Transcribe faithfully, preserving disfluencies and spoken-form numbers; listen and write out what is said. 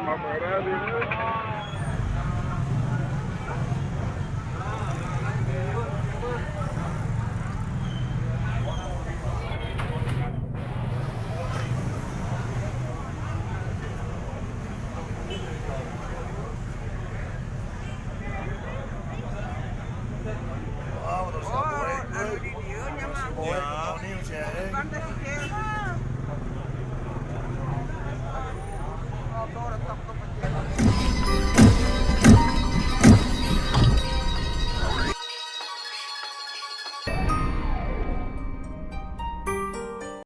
Wow, terus. Oh, anu di dia nyaman. Ya. Bukan dah sikit. Motor tetap